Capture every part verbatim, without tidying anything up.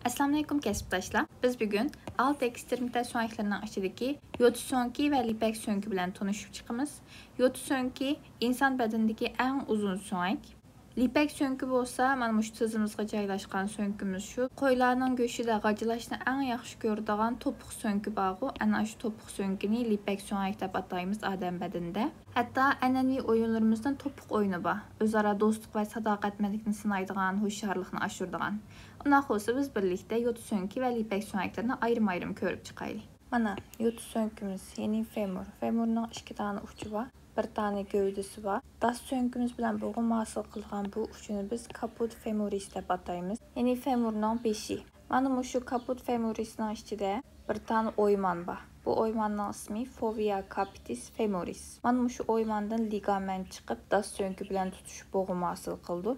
ئەسسالامۇئەلەيكۇم كەسىپداشلار. بىز بۈگۈن ئالتە ئېكسترېمىتەر سۆڭەكلىرىنىڭ ئىچىدىكى يوتا سۆڭىكى ۋە لىپەك سۆڭىكى بىلەن تونۇشۇپ چىقىمىز. يوتا سۆڭىكى ئىنسان بەدىنىدىكى ئەڭ ئۇزۇن سۆڭەك. لىپەك سۆڭىكى بولسا مانا مۇشۇ تىزىمىزغا جايلاشقان سۆڭىكىمىز شۇ. قويلارنىڭ گۆشىدە غاجىلاشنى ئەڭ ياخشى كۆرىدىغان توپۇق سۆڭىكى بارغۇ، ئەنە شۇ توپۇق سۆڭىكىنى لىپەك سۆڭەك دەپ ئاتايمىز ئادەم بەدىنىدە. ھەتتا ئەنئەنىۋى ئويۇنلىرىمىزدىن توپۇق ئويۇنى بار. ئۆزئارا دوستلۇق ۋە ساداقەتمەنلىكنى سىنايدىغان، ھوشيارلىقنى ئاشۇرىدىغان. ئۇنداق بولسا بىز بىرلىكتە يوتا سۆڭىكى ۋە لىپەك سۆڭەكلىرىنى ئايرىم-ئايرىم كۆرۈپ چىقايلى. مانا يوتا سۆڭىكىمىز، يەنى فېمۇر. فېمۇرنىڭ ئىككى دانە ئۇچى بار، بىر دانە گەۋدىسى بار. داس سۆڭىكىمىز بىلەن بوغۇم ھاسىل قىلىدىغان بۇ ئۇچىنى بىز كاپۇت فېمورىس دەپ ئاتايمىز. يەنى فېمۇرنىڭ بېشى. مانا مۇشۇ كاپۇت فېمورىسنىڭ ئىچىدە بىر دانە ئويمان بار. بۇ ئويماننىڭ ئىسمى فوۋىيا كاپىتىس فېمورىس. مانا مۇشۇ ئويماندىن لىگامېنت چىقىپ، داس سۆڭىكى بىلەن تۇتۇشۇپ بوغۇم ھاسىل قىلىدۇ.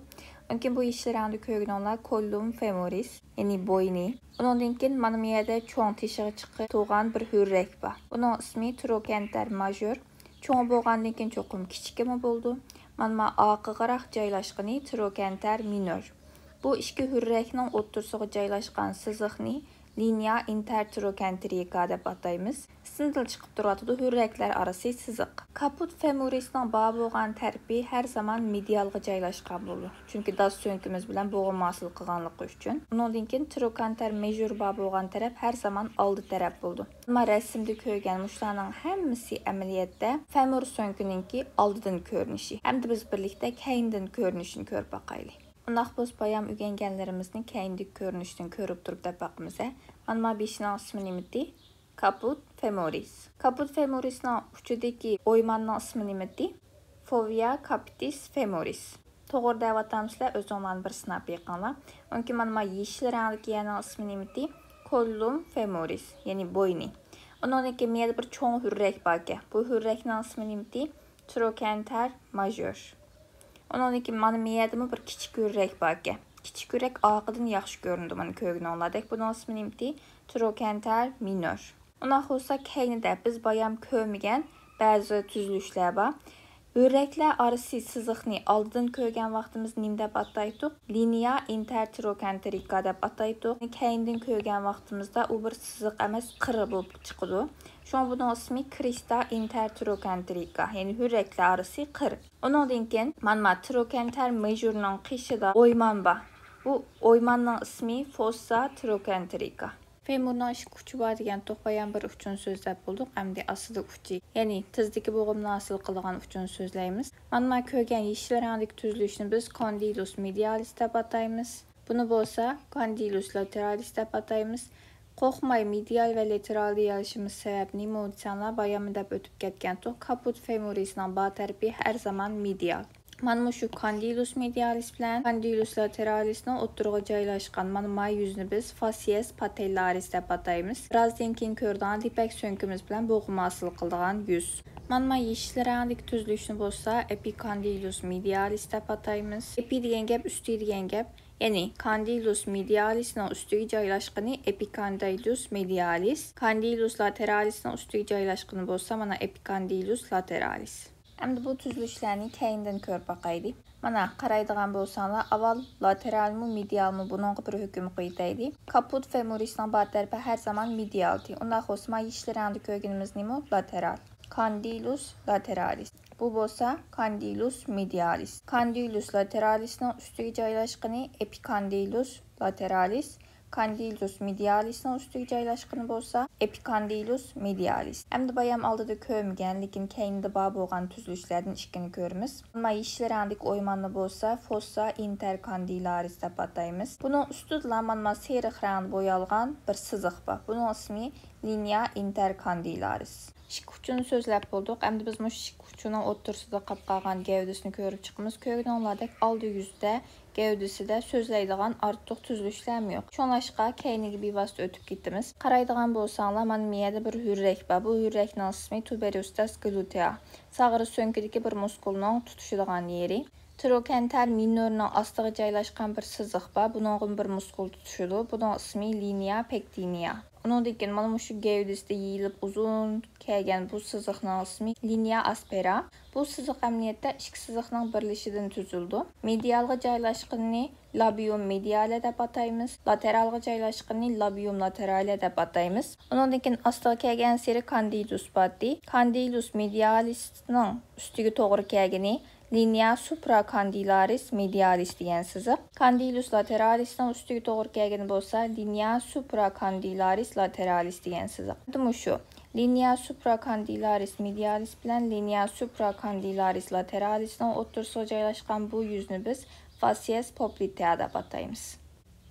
ئاندىن كېيىن بۇ يېشىل رەڭدە كۆرگىنىڭلار كوللۇم فېمورىس، يەنى بوينى. ئۇنىڭدىن كېيىن مانا بۇ يەردە چوڭ تېشىغا چىقىپ تۇرغان بىر ھۆررەك بار. بۇنىڭ ئىسمى تروكانتەر ماژور. چوڭ بولغاندىن كېيىن چوقۇم كىچىكىمۇ بولىدۇ. مانا ما ئارقىغىراق جايلاشقىنى تروكانتەر مىنور. بۇ ئىككى ھۆررەكنىڭ ئوتتۇرىسىغا جايلاشقان سىزىقنى لىنىيا ئىنتەرتروكانترىكا دەپ ئاتايمىز. ئىسمىدىن چىقىپ تۇرۇۋاتىدۇ، ھۆررەكلەر ئارىسى سىزىق. كاپۇت فېمورىسنىڭ بار بولغان تەرىپى ھەر زامان مېدىيالغا جايلاشقان بولىدۇ، چۈنكى داس سۆڭىكىمىز بىلەن بوغۇم ھاسىل قىلغانلىقى ئۈچۈن. ئۇنىڭدىن كېيىن تروكانتەر مېژور بار بولغان تەرەپ ھەر زامان ئالدى تەرەپ بولىدۇ. ئەمما رەسىمدە كۆرگەن مۇشۇلارنىڭ ھەممىسى ئەمەلىيەتتە فېمور سۆڭىكىنىڭكى ئالدىدىن كۆرۈنۈشى. ئەمدى بىز بىرلىكتە كەينىدىن كۆرۈنۈشىنى كۆرۈپ باقايلى. ئۇنداق بولسا بايام ئۆگەنگەنلىرىمىزنى كەينىدىكى كۆرۈنۈشتىن كۆرۈپ تۇرۇپ دەپ باقىمىز. مانا ما بېشىنىڭ ئىسمى نېمىتى؟ كاپۇت فېمورىس. كاپۇت فېمورىسنىڭ ئۇچىدىكى ئويماننىڭ ئىسمى نېمىتى؟ فوۋىيا كاپىتىس فېمورىس. توغرا دەۋاتامسىلەر، ئۆزۈڭلارنى بىر سىناپ بېقىڭلار. ئۇنكى مانا ما يېشىل رەڭدىكى يەرنىڭ ئىسمى نېمىتى؟ كوللۇم فېمورىس، يەنى بوينى. ئۇنىڭدىن كېيىن بۇ يەردە بىر چوڭ ھۆررەك باركەن. بۇ ھۆررەكنىڭ ئىسمى نېمىتى؟ تروكانتەر ماژور. ئۇنىڭدىن كېيىن مانا بۇ يەردىمۇ بىر كىچىك ھۆررەك باركەن. كىچىك ھۆررەك ئارقىدىن ياخشى كۆرۈنىدۇ، مانا كۆرگىنىڭلاردەك. بۇنىڭ ئىسمى نېمىتى؟ تروكانتەر مىنور. ئۇنداق بولسا كەينىدە بىز بايام كۆرمىگەن بەزى تۈزۈلۈشلەر بار. ھۆررەكلەر ئارىسى سىزىقنى ئالدىدىن كۆرگەن ۋاقتىمىزدا نېمە دەپ ئاتايتتۇق؟ لىنىيا ئىنتەرتروكانترىكا دەپ ئاتايتتۇق. كەينىدىن كۆرگەن ۋاقتىمىزدا ئۇ بىر سىزىق ئەمەس، قىر بولۇپ چىقىدۇ. شۇڭا بۇنىڭ ئىسمى كرىستا ئىنتەرتروكانترىكا، يەنى ھۆررەكلەر ئارىسى قىر. ئۇنىڭدىن كېيىن مانا ما تروكانتەر مېژورنىڭ قېشىدا ئويمان بار. بۇ ئويماننىڭ ئىسمى فوسسا تروكانترىكا. فېمورنىڭ ئىككى ئۇچى بار دېگەنتۇق، بايام بىر ئۇچىنى سۆزلەپ بولدۇق، ئەمدى ئاستىدىكى ئۇچى، يەنى تىزدىكى بوغۇمنى ھاسىل قىلىدىغان ئۇچىنى سۆزلەيمىز. مانا ما كۆرگەن يېشىل رەڭدىكى تۈزۈلۈشنى بىز كوندىلۇس مېدىيالىس دەپ ئاتايمىز. بۇنى بولسا كوندىلۇس لاتېرالىس دەپ ئاتايمىز. قورقماي مېدىيال ۋە لاتېرال دېيەلىشىمىز سەۋەبى نېمە دېسەڭلار، باياممۇ دەپ ئۆتۈپ كەتكەنتۇق، كاپۇت فېمورىسنىڭ بار تەرىپى ھەر زامان مېدىيال. مانا مۇشۇ كاندىلۇس مېدىيالىس بىلەن كاندىلۇس لاتېرالىسنىڭ ئوتتۇرىغا جايلاشقان مانا ما يۈزنى بىز فاسىيەس پاتېللارىس دەپ ئاتايمىز. بىرازدىن كېيىن كۆرىدىغان لىپەك سۆڭىكىمىز بىلەن بوغۇم ھاسىل قىلىدىغان يۈز. مانا ما يېشىل رەڭدىكى تۈزۈلۈشنى بولسا ئېپىكاندىلۇس مېدىيالىس دەپ ئاتايمىز. ئېپى دېگەن گەپ ئۈستى دېگەن گەپ. يەنى كاندىلۇس مېدىيالىسنىڭ ئۈستىگە جايلاشقىنى ئېپىكاندىلۇس مېدىيالىس، كاندىلۇس لاتېرالىسنىڭ ئۈستىگە جايلاشقىنى بولسا مانا ئېپىكاندىلۇس لاتېرالىس. ئەمدى بۇ تۈزۈلۈشلەرنى كەينىدىن كۆرۈپ باقايلى. مانا قارايدىغان بولساڭلار، ئاۋۋال لاتېرالمۇ، مېدىيالمۇ، بۇنىڭغا بىر ھۆكۈم قويۇۋېتەيلى. كاپۇت فېمورىسنىڭ بار تەرىپى ھەر زامان مېدىيالتى. ئۇنداق بولسا ما يېشىل رەڭدە كۆرگىنىمىز نېمە؟ لاتېرال. كاندىلۇس لاتېرالىس. بۇ بولسا كاندىلۇس مېدىيالىس. كاندىلۇس لاتېرالىسنىڭ ئۈستىگە جايلاشقىنى ئېپىكاندىلۇس لاتېرالىس. كاندىلۇس مېدىيالىسنىڭ ئۈستىگە جايلاشقىنى بولسا ئېپىكاندىلۇس مېدىيالىس. ئەمدى بايام ئالدىدا كۆرمىگەن، لېكىن كەينىدە بار بولغان تۈزۈلۈشلەردىن ئىككىنى كۆرىمىز. مانا يېشىل رەڭدىكى ئويماننى بولسا فوسسا ئىنتەركاندىلارىس دەپ ئاتايمىز. بۇنىڭ ئۈستىدىلا مانا ما سېرىق رەڭدە بويالغان بىر سىزىق بار. بۇنىڭ ئىسمى لىنىيا ئىنتەركاندىلارىس. ئىككى ئۇچىنى سۆزلەپ بولدۇق. ئەمدى بىز مۇشۇ ئىككى ئۇچىنىڭ ئوتتۇرىسىدا قاپ قالغان گەۋدىسىنى كۆرۈپ چىقىمىز. كۆرگىنىڭلاردەك ئالدى يۈزىدە، گەۋدىسىدە سۆزلەيدىغان ئارتۇق تۈزۈلۈشلەرمۇ يوق. شۇڭلاشقا كەينىگە بىۋاسىتە ئۆتۈپ كېتىمىز. قارايدىغان بولساڭلار، مانا بۇ يەردە بىر ھۆررەك بار. بۇ ھۆررەكنىڭ ئىسمى تۇبېروستاس گلۇتېئا. ساغرا سۆڭىكىدىكى بىر مۇسكۇلنىڭ تۇتىشىدىغان يېرى. تروكانتەر مىنورنىڭ ئاستىغا جايلاشقان بىر سىزىق بار. بۇنىڭغىمۇ بىر مۇسكۇل تۇتۇشىدۇ. بۇنىڭ ئىسمى لىنىيا پېكتىنىيا. ئۇنىڭدىن كېيىن مانا مۇشۇ گەۋدىسىدە يېيىلىپ ئۇزۇن كەلگەن بۇ سىزىقنىڭ ئىسمى لىنىيا ئاسپېرا. بۇ سىزىق ئەمەلىيەتتە ئىككى سىزىقنىڭ بىرلىشىدىن تۈزۈلىدۇ. مېدىيالغا جايلاشقىنىنى لابىيۇم مېدىيالە دەپ ئاتايمىز. لاتېرالغا جايلاشقىنىنى لابىيۇم لاتېرالە دەپ ئاتايمىز. ئۇنىڭدىن كېيىن ئاستىغا كەلگەنسېرى كاندىلۇس باتتى. كاندىلۇس مېدىيالىسنىڭ ئۈستىگە توغرا كەلگىنى لىنىيا سۇپراكاندىلارىس مېدىيالىس دېگەن سىزىق. كاندىلۇس لاتېرالىسنىڭ ئۈستىگە توغرا كەلگىنى بولسا لىنىيا سۇپراكاندىلارىس لاتېرالىس دېگەن سىزىق. مۇشۇ لىنىيا سۇپراكاندىلارىس مېدىيالىس بىلەن لىنىيا سۇپراكاندىلارىس لاتېرالىسنىڭ ئوتتۇرىسىغا جايلاشقان بۇ يۈزنى بىز فاسىيەس پوپلىتيا دەپ ئاتايمىز.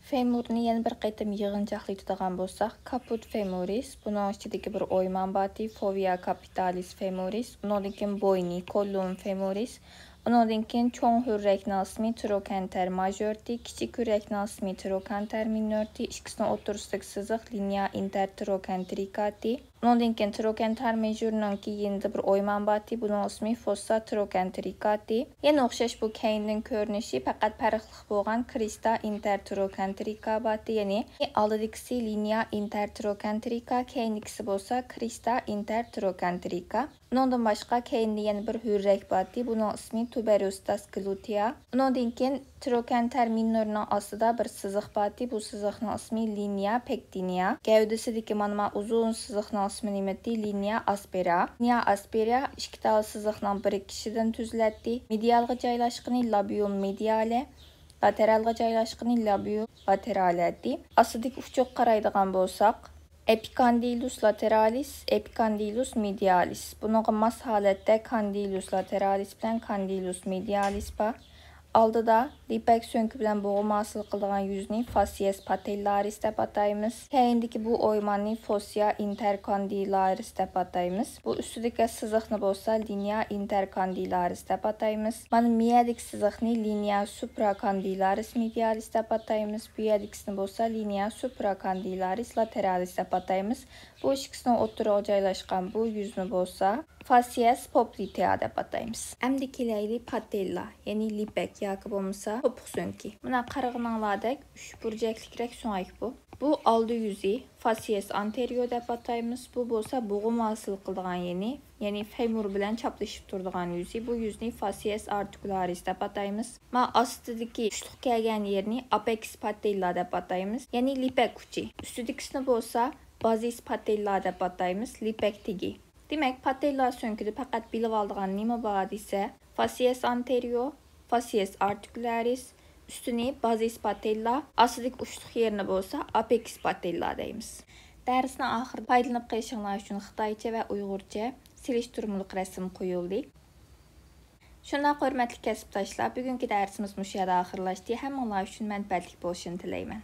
فېمۇرنى يەنە بىر قېتىم يىغىنچاقلاپ ئۆتىدىغان بولساق، كاپۇت فېمورىس، بۇنىڭ ئىچىدىكى بىر ئويمان باتى، فوۋىيا كاپىتالىس فېمورىس، ئۇنىڭدىن كېيىن بوينى، كوللوم فېمورىس، ئۇنىڭدىن كېيىن چوڭ ھۈررەكنىڭ ئىسمى تروكانتەر ماژورتى، كىچىك ھۈررەكنىڭ ئىسمى تروكانتەر مىنورتى، ئىككىسىنىڭ ئوتتۇرىسىدىكى سىزىق لىنىيا ئىنتەر تروكانترىكاتى. ئۇنىڭدىن كېيىن تروكانتەر مېژورنىڭكى يېنىدا بىر ئويمان باتى، بۇنىڭ ئىسمى فوسسا تروكانترىكاتى. يەنە ئوخشاش بۇ كەينىدىن كۆرۈنۈشى، پەقەت پەرقلىق بولغان كرىستا ئىنتەر تروكانترىكا باتى، يەنى ئالدىدىكىسى لىنىيا ئىنتەر تروكانترىكا، كەينىدىكىسى بولسا كرىستا ئىنتەر تروكانترىكا. ئۇنىڭدىن باشقا كەينىدە يەنە بىر ھۈررەك باتى، بۇنىڭ ئىسمى تۇبېروستاس گلۇتېئا. ئۇنىڭدىن كېيىن تروكانتەر مىنورنىڭ ئاستىدا بىر سىزىق باتى، بۇ سىزىقنىڭ ئىسمى لىنىيا پېكتىنىيا. گەۋدىسىدىكى مانا ما ئۇزۇن سىزىقنىڭ ئىسمى نېمىتى؟ لىنىيا ئاسپېرا. لىنىيا ئاسپېرا ئىككى تال سىزىقنىڭ بىرىكىشىدىن تۈزۈلەتتى. مېدىيالغا جايلاشقىنى لابىيۇم مېدىيالە، لاتېرالغا جايلاشقىنى لابىيۇم لاتېرالەتتى. ئاستىدىكى ئۇچۇققا قارايدىغان بولساق، ئېپىكاندىلۇس لاتېرالىس، ئېپىكاندىلۇس مېدىيالىس. بۇنىڭغا ماس ھالەتتە كاندىلۇس لاتېرالىس بىلەن كاندىلۇس مېدىيالىس بار. ئالدىدا لىپەك سۆڭىكى بىلەن بوغۇم ھاسىل قىلىدىغان يۈزنى فاسىيەس پاتېللارىس دەپ ئاتايمىز. كەينىدىكى بۇ ئويماننى فوسسىيا ئىنتەركاندىلارىس دەپ ئاتايمىز. بۇ ئۈستىدىكى سىزىقنى بولسا لىنىيا ئىنتەركاندىلارىس دەپ ئاتايمىز. مانا مىيەدىكى سىزىقنى لىنىيا سۇپراكاندىلارىس مېدىيالىس دەپ ئاتايمىز. بۇ يەردىكىسىنى بولسا لىنىيا سۇپراكاندىلارىس لاتېرالىس دەپ ئاتايمىز. بۇ ئىككىسىنىڭ ئوتتۇرىغا جايلاشقان بۇ يۈزنى بولسا فاسىيەس پوپلىتيا دەپ ئاتايمىز. ئەمدى كېلەيلى پاتېللا، يەنى لىپەك ياكى بولمىسا توپۇق سۆڭىكى. مانا قارىغىنىڭلاردەك ئۈچ بۇرجەكلىكرەك سۆڭەك بۇ. بۇ ئالدى يۈزى فاسىيەس ئانتېرىيو دەپ ئاتايمىز. بۇ بولسا بوغۇم ھاسىل قىلىدىغان يېنى، يەنى فېمۇر بىلەن چاپلىشىپ تۇرىدىغان يۈزى. بۇ يۈزنى فاسىيەس ئارتىكۇلارىس دەپ ئاتايمىز. ما ئاستىدىكى ئۇچلۇق كەلگەن يېرىنى ئاپېكس پاتېللا دەپ ئاتايمىز. يەنى لىپەك ئۇچى. ئۈستىدىكىسىنى بولسا بازىس پاتېللا دەپ ئاتايمىز، لىپەك تېگى. دېمەك، پاتېللا سۆڭىكىدە پەقەت بىلىۋالىدىغان نېمە بار دېسە، فاسىيەس ئانتېرىيو، فاسىيەس ئارتىكۇلارىس، ئۈستىنى بازىس پاتېللا، ئاستىدىكى ئۇچلۇق يېرىنى بولسا ئاپېكس پاتېللا دەيمىز. دەرسنىڭ ئاخىرىدا پايدىلىنىپ قېلىشىڭلار ئۈچۈن خىتايچە ۋە ئۇيغۇرچە سېلىشتۇرمىلىق رەسىم قويۇلدى. شۇنداق، ھۆرمەتلىك كەسىپداشلار، بۈگۈنكى دەرسىمىز مۇشۇ يەردە ئاخىرلاشتى. ھەممىڭلار ئۈچۈن مەنپەئەتلىك بولۇشىنى تىلەيمەن.